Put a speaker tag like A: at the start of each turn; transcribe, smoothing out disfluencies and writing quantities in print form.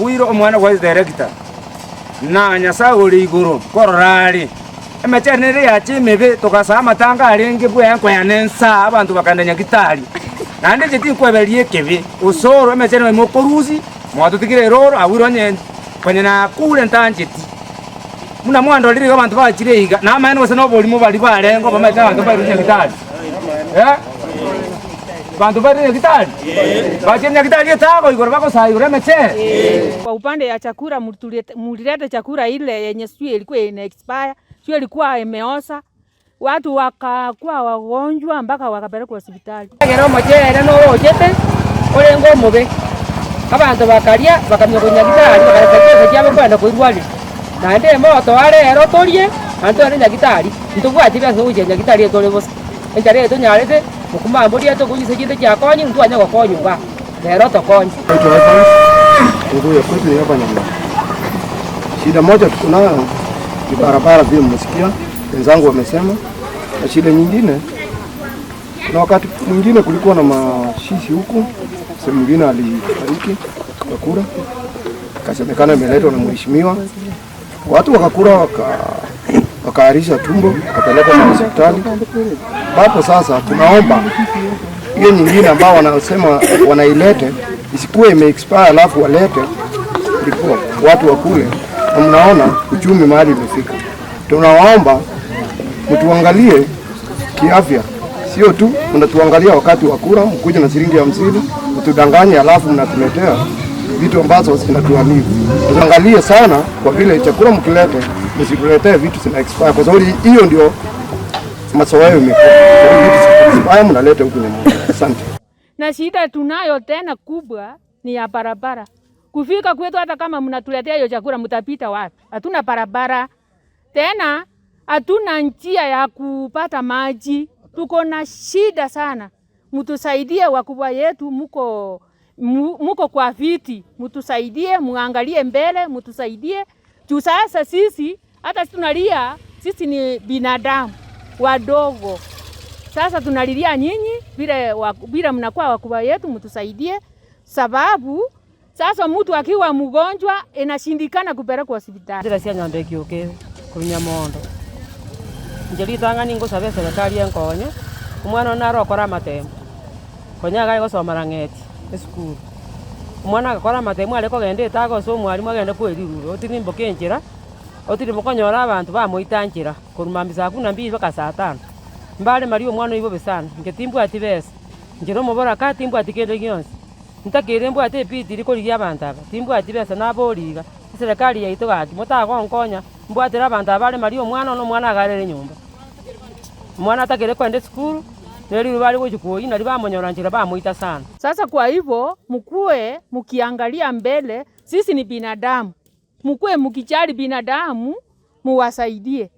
A: Oire omwana gwa director na Nyasae ore igoro nkorora are. Emechando nere yacha emebe togasoa amatanga arenge bwenkoya na ensaa abanto bakagenda nyagitari. Naende inche tinkwebereria ekebe, osoro emechando ime okorusia mwatotigire eroro abwo onye konya nakure ntancheti. Buna mwandorire iga abanto bachire iga, namaene gose na oborimo baria barenge obamaete abanto mbairwe nyagitari eh? Abanto mbairwe nyagitari? Bachire nyagitari etago igoro bagosaa igoro emechere?
B: Kwa upande ya chakula mulilete chakula ile yenye sijui ilikuwa ina expire, sijui ilikuwa imeoza, watu wakakuwa wagonjwa mpaka wakapelekwa hospitali.
C: Ekero omocheere noro ochete orenge omobe, abanto bakaria bakamanya konya gitari bakareta chibesa chiabo kogenda koirwaria. Naende emoto are ero torie, naende togende nyagitari, ntobwati besa togochia nyagitari etore bosa. Enchara eye tonyarete, mokima mboria tokonywa chinde chiakonyire ntwanya gokonywa igaa, rero tokonye.
D: Naitwa Evans, Unguja kwetu ni hapa Nyamira. Shida moja tuko nayo ni barabara, vile mmesikia wenzangu wamesema, na shida nyingine, kuna wakati mwingine kulikuwa na mashishi huku, sehemu mwingine alifariki kakura, ikasemekana imeletwa na mheshimiwa, watu wakakura waka wakaarisha tumbo wakapelekwa na hospitali. Hapo sasa tunaomba hiyo nyingine ambao wanasema wanailete isikuwe ime expire alafu walete ndipo watu wakule, na mnaona uchumi mahali imefika. Tunawaomba mtuangalie kiafya, sio tu mnatuangalia wakati wa kura, mkuja na shilingi 50 mtudanganye, alafu mnatuletea vitu ambazo zinatuharibu. Tuangalie sana kwa vile chakula mkilete, msituletee vitu zina expire, kwa sababu hiyo ndio mazoea imekuwa. Vitu zina expire mnaleta huku nyuma. Asante.
B: Na shida tunayo tena kubwa ni ya barabara. Kufika kwetu, hata kama mnatuletea hiyo chakula, mtapita wapi? Hatuna barabara tena, hatuna njia ya kupata maji. Tuko na shida sana, mtusaidie wakubwa yetu, muko muko kwa viti, mtusaidie, muangalie mbele, mtusaidie juu sasa sisi hata sisi tunalia, sisi ni binadamu wadogo. Sasa tunalilia nyinyi vile vile mnakuwa wakubwa yetu, mtusaidie sababu sasa mtu akiwa mgonjwa inashindikana kupelekwa hospitali.
C: Njira cia nyomba ekiuke korwa Nyamondo, inche ritang'ani ngosabe eserekari enkonye, omwana one naro okora amatemo, konya iga agosoma Rang'eti esukuru. Omwana agakora amatemo are kogenda etago ase omwalimu agende koerirura otirimboke enchera, otirimboke onyore abanto bamoita nchera korwa mambia saa kumi na mbili mpaka saa tano. Mbare maria omwana oywo bobe sana, inche timbwati besa, inche na omoboraka timbwati kende gionsi, ntakeire mbwate ebitiri korigia abanto aba, timbwati besa naboria iga, eserekari yaito gaki motagonkonya, mbwatire abanto aba bare maria omwana one omwana agarere nyomba. Omwana atakere kogenda esukuru, na riruba are gochia koyia naria bamonyora nchera bamoita sana.
B: Sasa kwa hivyo mkuwe mkiangalia mbele, sisi ni binadamu, mkuwe mkijali binadamu, muwasaidie.